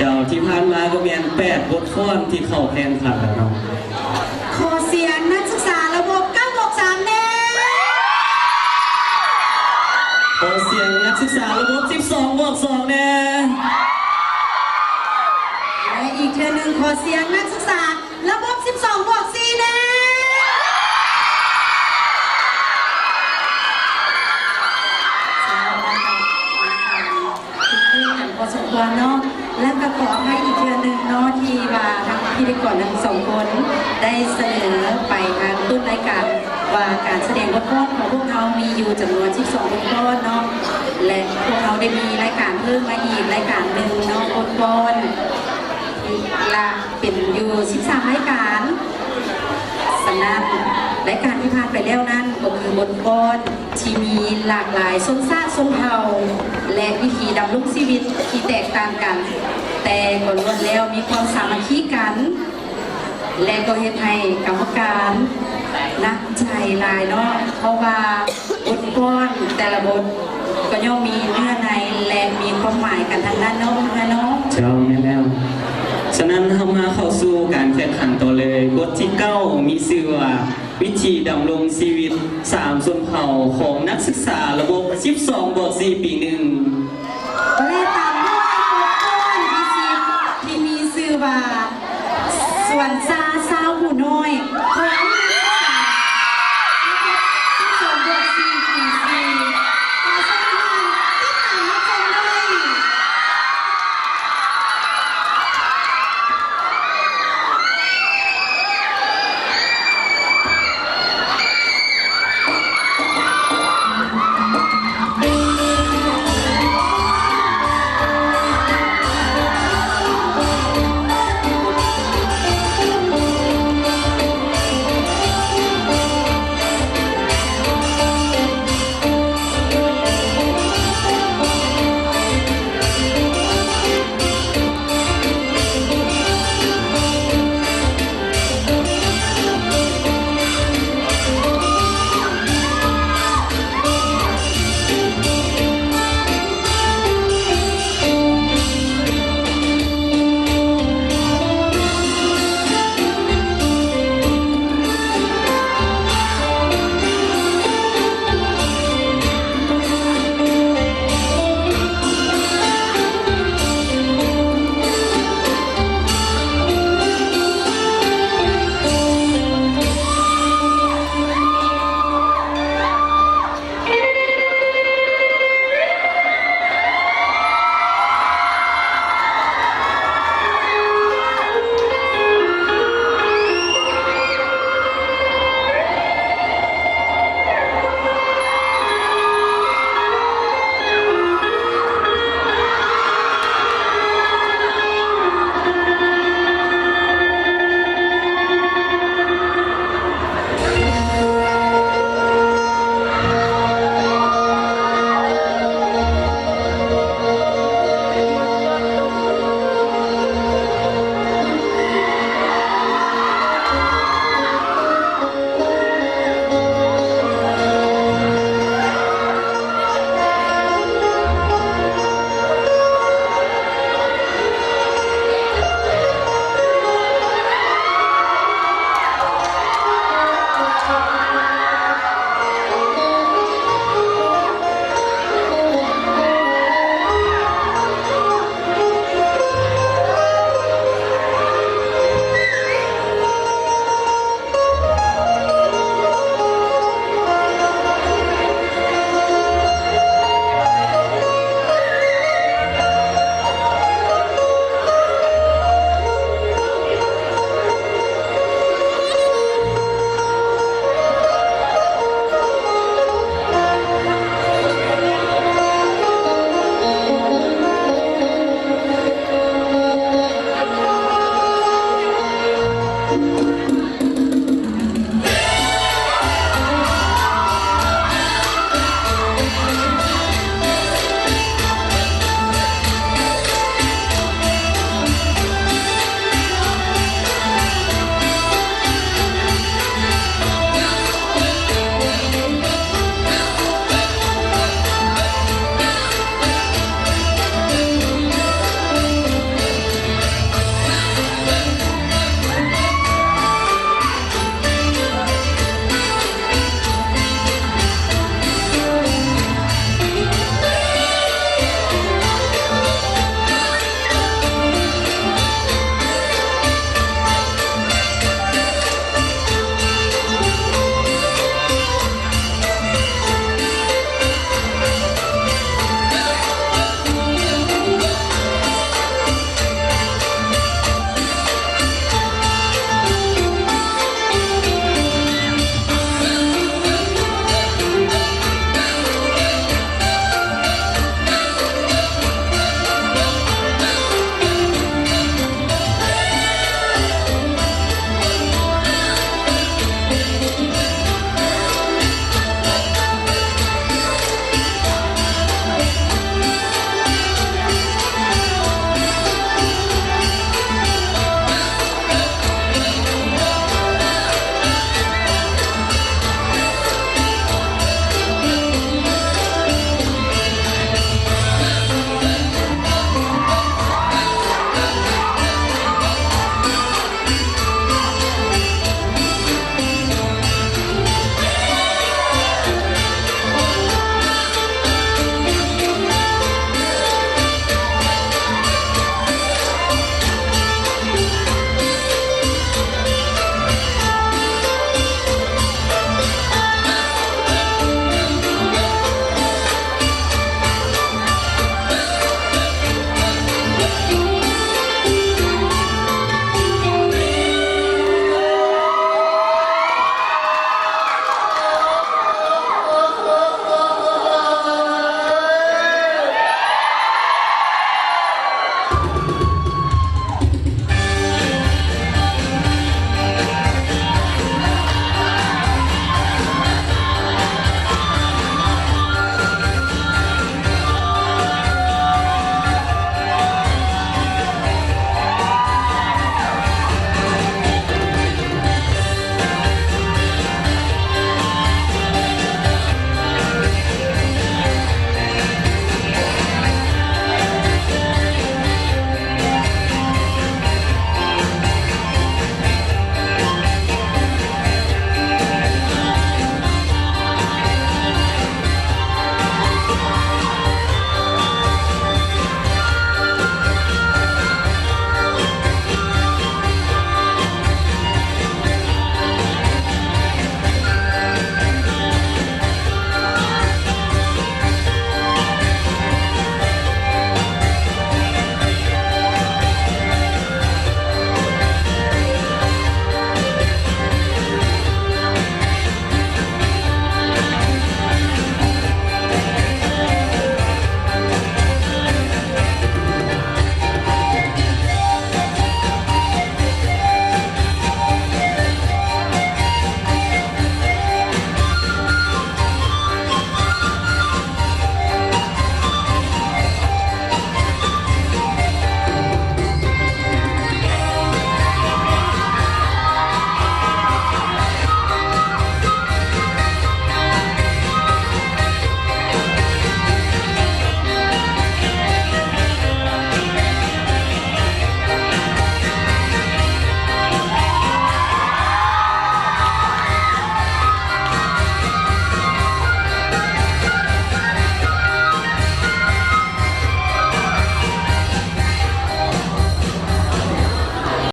ເຈົ້າ ທີ່ຜ່ານມາກໍແມ່ນແປດບົດຟ້ອນທີ່ເຂົ້າແຂ່ງຂັນແລ້ວເນາະ. ຂໍສຽງນັກສຶກສາລະບົບເກົ້າບວກສາມແດ່. ຂໍສຽງນັກສຶກສາລະບົບສິບສອງບວກສອງແດ່. ແລະ ອີກເທື່ອໜຶ່ງ ຂໍສຽງນັກສຶກສາລະບົບສິບສອງບວກສີ່ແດ່. ເຈົ້າ ຄືກັນພໍສົມຄວນເນາະ ແລະ ກໍຂໍອະໄພອີກເທື່ອໜຶ່ງເນາະ ທີ່ວ່າທາງພິທີກອນທັງສອງຄົນໄດ້ສະເໜີໄປທາງຕົ້ນລາຍການວ່າ ການສະແດງບົດຟ້ອນຂອງພວກເຮົາມີຢູ່ຈຳນວນສິບສອງບົດຟ້ອນເນາະ ແລະ ພວກເຮົາໄດ້ມີລາຍການເພີ່ມມາອີກລາຍການໜຶ່ງເນາະ ບົດຟ້ອນ ລະເປັນຢູ່ສິບສາມລາຍການ. ສະນັ້ນ ລາຍການທີ່ຜ່ານໄປແລ້ວນັ້ນ ກໍຄືບົດຟ້ອນທີ່ມີຫຼາກຫຼາຍຊົນຊາດຊົນເຜົ່າ ແລະ ວິຖີດຳລົງຊີວິດທີ່ແຕກຕ່າງກັນ, ແຕ່ກໍລ້ວນແລ້ວມີຄວາມສາມັກຄີກັນ ແລະ ກໍເຮັດໃຫ້ກຳມະການໜັກໃຈຫຼາຍເນາະ ເພາະວ່າບົດຟ້ອນແຕ່ລະບົດ ກໍຍ່ອມມີເນື້ອໃນ ແລະ ມີຄວາມໝາຍກັນທັງນັ້ນເນາະ ເພື່ອນເນາະ. ເຈົ້າ ແມ່ນແລ້ວ. ສະນັ້ນ ເຮົາມາເຂົ້າສູ່ການແຂ່ງຂັນຕໍ່ເລີຍ. ບົດທີເກົ້າ ມີຊື່ວ່າ ວິຖີດຳລົງຊີວິດສາມຊົນເຜົ່າ ຂອງນັກສຶກສາລະບົບສິບສອງບວກສີ່ປີໜຶ່ງ.